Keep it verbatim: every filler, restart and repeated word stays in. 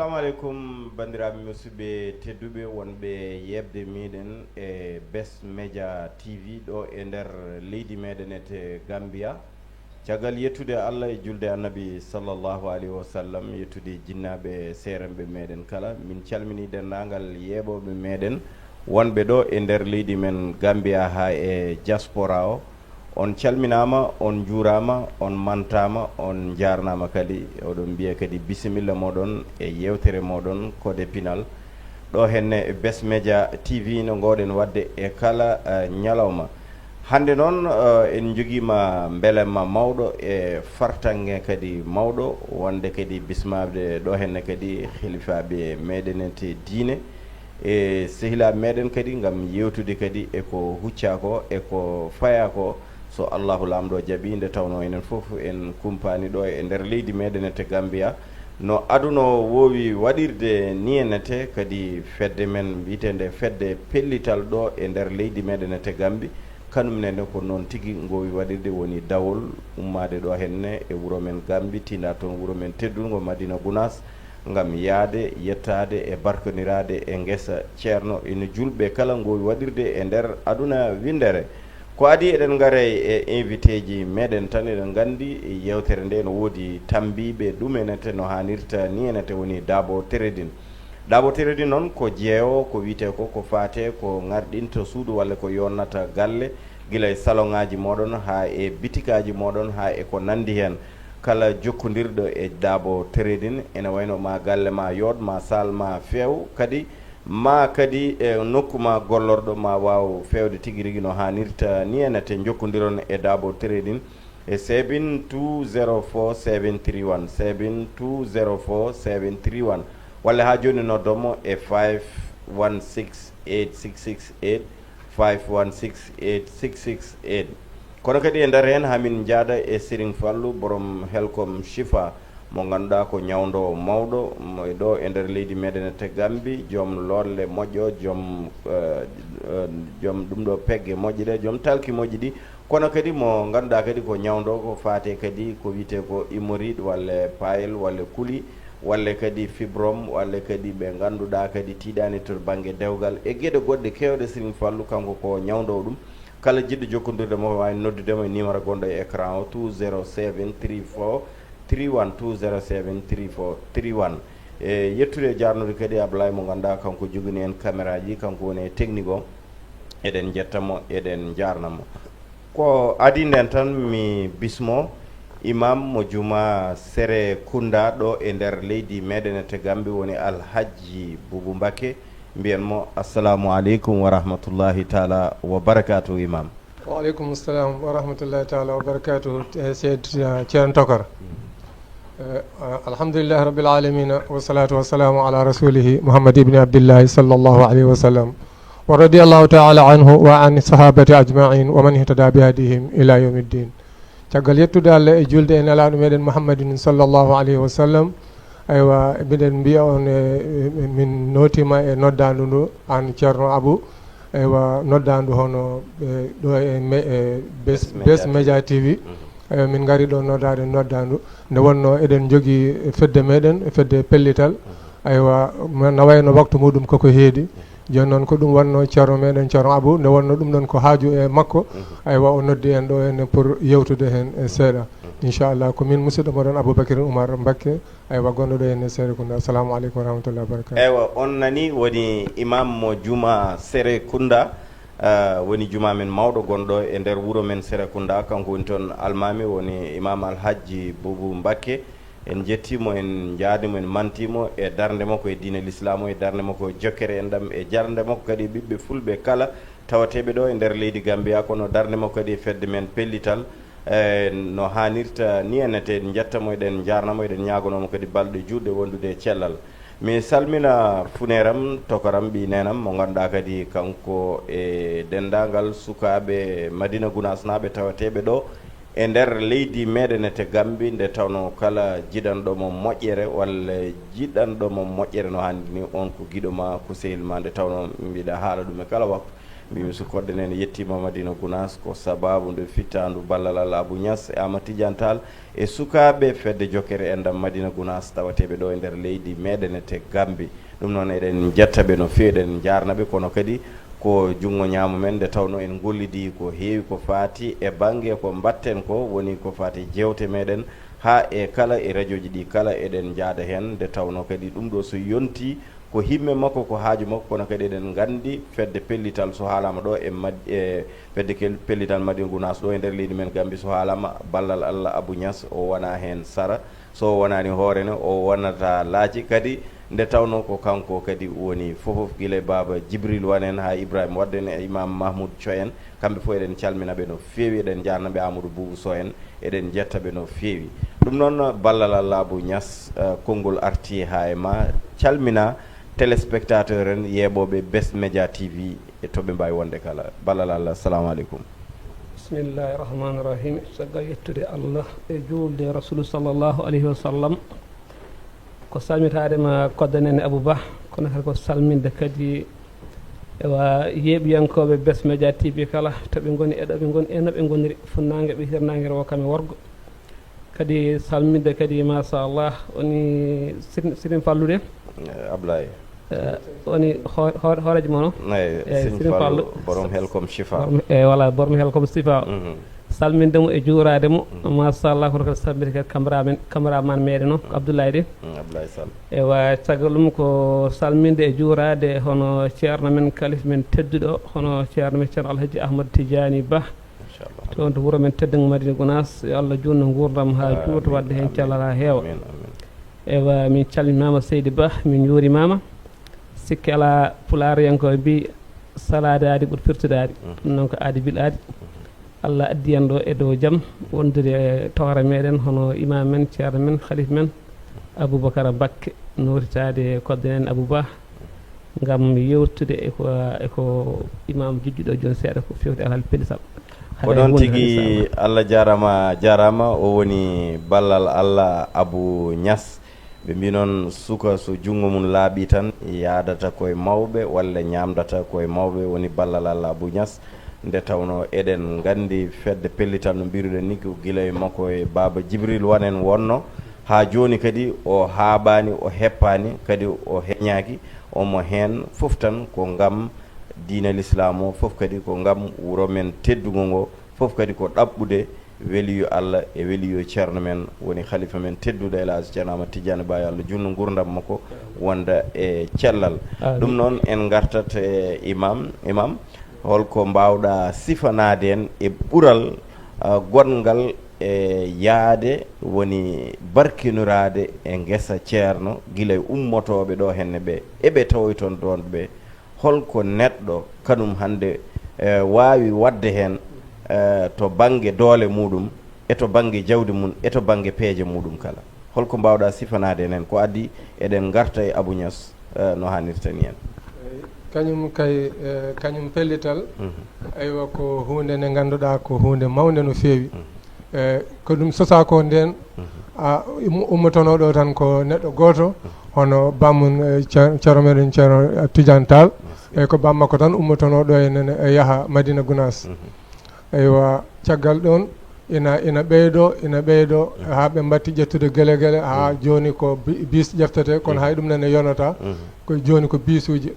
Assalamu aleykum, banndiraaɓe musidɓe tedduɓe wonɓe yeɓde meɗen e Best Media T V ɗo e nder leydi meɗen ete Gambia. Caggal yettude Allah e julde Annabi sallallahu alaihi wa sallam, yettude jinnaaɓe seerenɓe meɗen kala, min calmini denndaangal yeeɓooɓe meɗen wonɓe ɗo e nder leydi men Gambia haa e diaspora o. On calminaama, on njuuraama, on mantaama, on njaarnaama kadi. Oɗon mbiya kadi bisimilla moɗon e yeewtere moɗon Kode Pinal. Ɗo henne Best Media T V no ngoɗen waɗde e kala, eh, ñalawma. Hannde noon, eh, en njogiima mbelemma mawɗo e fartaŋŋe kadi mawɗo, wonde kadi bismaade ɗo henne kadi hilifaaɓe meɗen ete diine. E sehilaaɓe meɗen kadi ngam yewtude kadi e ko huccaa ko, e ko fayaa ko, so Allahu Laamɗo jaɓii, nde tawnoo enen fof en kumpaani ɗo e nder leydi meɗen ete Gambia. No aduna o woowi waɗirde ni en ete, kadi fedde men mbiyeteende Fedde Pellital ɗo e nder leydi meɗen ete Gambi, kanum nene ko noon tigi ngoowi waɗirde, woni dawol ummaade ɗo henne e wuro men Gambi, tinda toon wuro men teddungo Madina Gunaas, ngam yahde, yettaade e barkoniraade e ngesa Ceerno ina julɓe kala ngoowi waɗirde e nder aduna winndere. Ko adii eɗen ngara e invité ji meɗen tan, eɗen nganndi yeewtere nde no woodi tammbiiɓe ɗum enete no haanirta ni enete, woni Dabo Trading. Dabo Trading noon ko jeewo ko wiyetee ko, ko faate ko ngarɗinta suudu walla ko yonnata galle, gila e saloŋaaji moɗon haa e bitikaaji moɗon haa e ko nanndi heen. Kala jokkondirɗo e Dabo Trading, ene wayno ma galle ma yooɗ, ma saal ma feew, kadi ma kadi e nokku ma gollorɗo ma waaw feewde tigi rigi no haanirta ni enete. Jokkondiron e Dabo Trading e seven two zero four seven three one, seven two zero four seven three one, walla haa jooni noddon mo e five one six eight six six eight, five one six eight six six eight. Kono kadi e nder heen, haa min njaada e Serigne Fallou, borom Helcom Chifa, mo ngannduɗaa ko ñawndoowo mawɗo, mo e ɗo e nder leydi meɗen ete Gambi, joom loolle moƴƴo, joom, eh, eh, joom ɗum ɗo pegge moƴƴe ɗe, joom talki moƴƴi ɗi. Kono kadi mo ngannduɗaa kadi ko ñawndoowo ko faate kadi ko wiyetee ko hémorroïde walla payel walla kuli, walla kadi fibrome, walla kadi ɓe ngannduɗaa kadi tiiɗaani to bannge dewgal e geɗe goɗɗe keewɗe. Serigne Fallou kanko ko ñawndoowo ɗum. Kala jiɗɗo jokkondirde mo, waawi noddude mo e numéro gonɗo e écran o, two zero seven three four three one, two zero seven three four three one. E yettude e jaarnude kadi Ablaye mo ngannduɗaa kanko jogini en caméra ji, kanko woni e technique o. Eɗen njetta mo, eɗen njaarna mo. Ko adii nden tan mi bismo imam mo juma Sere Kunda ɗo e nder leydi meɗen ete Gambi, woni Alhajji Bubu Mbakke. Mbiyen mo assalamu aleykum wa rahmatullahi taala wa barakatuhu, imam. Wa aleykum salam wa rahmatullahi taala wa barakatuhu, eh, Seydi, eh, Ceerno Tokor. Eh, alhamdulillahi rabbil alamina, wassalatu wassalamu ala rasulihi Muhammad ibni Abdillahi sallallahu alayhi wa sallam, wa radiyallahu taala anhu wa an sahabati ajmain wa man ihtada bi hadihim ila yawmiddin. Caggal yettude Allah e julde e Nelaaɗo meɗen Muhammadin sallallahu alayhi wa sallam, aywa, miɗen mbiya on, e, e, min nootiima e noddaandu ndu, aan Ceerno Abu, aywa, noddaandu hono, e, ɗo e me-, e Best, Best Media T V. Aywa, min ngari ɗo noddaade noddaandu. Nde wonnoo eɗen njogii fedde meɗen, fedde pellital. Aywa, ma-, na wayno waktu muɗum koko heedi. Jooni noon ko ɗum wonnoo Ceerno meɗen, Ceerno Abu, nde wonnoo ɗum ɗoon ko haaju e makko. Aywa, o noddi en ɗo henne pour yewtude heen e seeɗa. Inchallah, ko min musidɗo moɗon Aboubacry Oumar Mbacké, aywa, gonɗo ɗo henne Serekunda. Assalamu aleykum wa rahmatullahi wa barakatuh. Eywa, on nani woni imam mo juma Serekunda, ah, woni juma men mawɗo gonɗo e nder wuro men Serekunda, kanko woni toon almami, woni imam Alhajji Boubou Mbacké. En njettii mo, en njaarnii mo, en mantii mo e darnde makko e diine Lislaam o, e darnde makko e jokkere enɗam, e darnde makko kadi e ɓiɓɓe fulɓe kala, tawateeɓe ɗo e nder leydi Gambia, kono darnde makko kadi e fedde men pellital, e no haanirta ni. En ete en njetta mo, eɗen njaarna mo, eɗen ñaagonoo mo kadi balɗe juutɗe wondude e cellal. Mi salmina funeeram, tokoram, ɓii neenam, mo ngannduɗaa kadi kanko e denndaangal sukaaɓe Madina Gunaasnaaɓe tawateeɓe ɗo e nder leydi meɗen ete Gambi, nde tawnoo kala jiɗanɗo mo moƴƴere walla jiɗanɗo mo moƴƴere no haanirta ni, on ko giɗo ma, ko sehil ma, nde tawnoo mbiɗa haala ɗum e kala waktu. Mbimi so koɗɗe nene yettiima Madina Gunaas, ko sababu nde fittaandu Ballal Allah Abou Niass e Amadou Tidiane Tall e sukaaɓe fedde jokkere enɗam Madina Gunaas tawateeɓe ɗo e nder leydi meɗen e te Gambi. Ɗum noon eɗen njetta ɓe no feewi, eɗen njaarna ɓe, kono kadi ko junngo ñaamo men nde tawno en ngollidi ko heewi ko faati e bannge ko mbatten ko, woni ko faati e jeewte meɗen haa e kala e rajooji ɗi kala eɗen njaada heen, nde tawno kadi ɗum ɗo so yonti ko himme makko, ko haaju makko, kono kadi eɗen nganndi fedde pellital so haalaama ɗo e mad-, e fedde kel-, pellital Madina Gunaas ɗo e nder leydi men Gambi so haalaama, Ballal Allah Abou Niass o wona heen sara. So o wonaani hoore ne, o wonata laaci kadi, nde tawno ko kanko kadi woni fofof, gila e Baaba Jibril Wan en haa Ibrahima Wadde en e Imam Mahmoud Coy en, kamɓe fof eɗen calmina ɓe no feewi, eɗen njaarna ɓe Amadou Boubou Sow en, eɗen njetta ɓe no feewi. Ɗum noon, Ballal Allah Abou Niass, eh, konngol arti haa e ma, calmina téléspectateur en, yeeɓooɓe Best Media T V e to ɓe mbaawi wonde kala. Ballal Allah, assalamu aleykum. Bismillahi rahmani rahim. Caggal yettude Allah e juulde Rasulu sallallahu alayhi wa sallam, ko salmitaade ma koddanen e Abou Ba, kono kadi ko salminde kadi ewa yeeɓiyankooɓe Best Media T V kala, to ɓe ngoni e ɗo ɓe ngoni e no ɓe ngoniri, funnaange ɓe hirnaange rewo kam e worgo. Kadi salminde kadi, machallah, woni Sëriñ, Sëriñ Fallu de. Eh, Ablaye. Eh, woni hoo-, hoo-, hooreejo mon o? Eyi, Sëriñ Fallu, Fallu, borom Helcom Chifa. Borom, eyi, voilà, borom Helcom Chifa. Mhm. Salminde mo e juuraade mo. Mhm. Machallah, kono kadi salminde kadi cameraman, cameraman meɗen o, ko Abdoulaye de. Mm, Abdoulaye Sall. Ewa, caggal ɗum ko salminde e juuraade hono ceerno men, kalif men tedduɗo, hono ceerno men Ceerno Alhaji Ahmad Tidiani Ba. Inchallah. Toon to wuro men tedduŋgo Madina Gunaas, yo Allah juutnu nguurndam haa juuta, waɗde heen cellal haa heewa. Amin, amin. Ewa, min calminaama Seydi Ba, min njuurimaama. Sikke alaa, Pulaaryankoɓe mbi, salaade aadi ɓuri firtude aadi. Mhm. Ɗum noon ko aadi bil aadi. Mhm. Allah addi en ɗo e dow jam, wondude e tohre meɗen, hono imam men, ceerno men, khalif men, Aboubacara Bakke, noritade kodde en Abou Ba, ngam yewtude e ko, e ko imam jujjuɗo jooni seeɗa ko fewti alal pelisal. Ko ɗon tigi, Allah jarama, jarama. O woni ballal Allah Abou Niass. Ɓe mbi noon, suka so junngo mum laaɓi tan, yaadata koye mawɓe, walla ñaamdata koye mawɓe, woni ballal Allah Abou Niass. Nde tawno eɗen nganndi fedde pellital, no mbiruɗen ni, ko gila e makko e Baaba Jibril Wan en wonno, haa jooni kadi o haaɓaani, o heppaani, kadi o heñaaki, omo heen. Fof tan ko ngam diina Lislaam o, fof kadi ko ngam wuro men teddungo ngo, fof kadi ko ɗaɓɓude weliyu Allah e weliyu ceerno men, woni khalifa men tedduɗo El Hadj Ceerno Ahmad Tidiane Ba, yo Allah juutnu nguurndam makko wonda e cellal. Amin. Ɗum noon en ngartat e imam. Imam, holko mbaawɗa sifanaade en e ɓural, ah, goɗngal e yaade woni barkiniraade e ngesa ceerno, gila e ummotooɓe ɗo henne ɓe, e ɓe tawoyton ɗoon ɓe, holko neɗɗo kanum hannde, eh, waawi waɗde heen, eh, to bannge doole muɗum, e to bannge jawdi mum, e to bannge peeje muɗum kala? Holko mbaawɗa sifanaade en heen? Ko addi eɗen ngarta e Abou Niass, eh, no haanirta ni en? Eyi, kañum kay, eh, kañum pellital, mhm, aywa, ko huunde nde ngannduɗaa ko huunde mawnde no feewi. Mhm. Eh, ko ɗum sosaa ko ndeen, mhm, a, um-, ummotonooɗo tan ko neɗɗo gooto, mhm, hono bammum, eh, Ceer-, Ceerno meɗen Ceerno Tidiane Tall. Merci. Eyi, ko bammakko tan ummotonooɗo e nene, e yaha Madina Gunaas. Mhm. Eywa, caggal ɗoon ina, ina ɓeydo, ina ɓeydo, mhm, haa ɓe mbatti ƴettude gele gele, haa, mhm, jooni ko bi-, bis ƴeftete, kono, mhm, hay ɗum nene yonata. Mhm. Ko jooni ko bisuuji.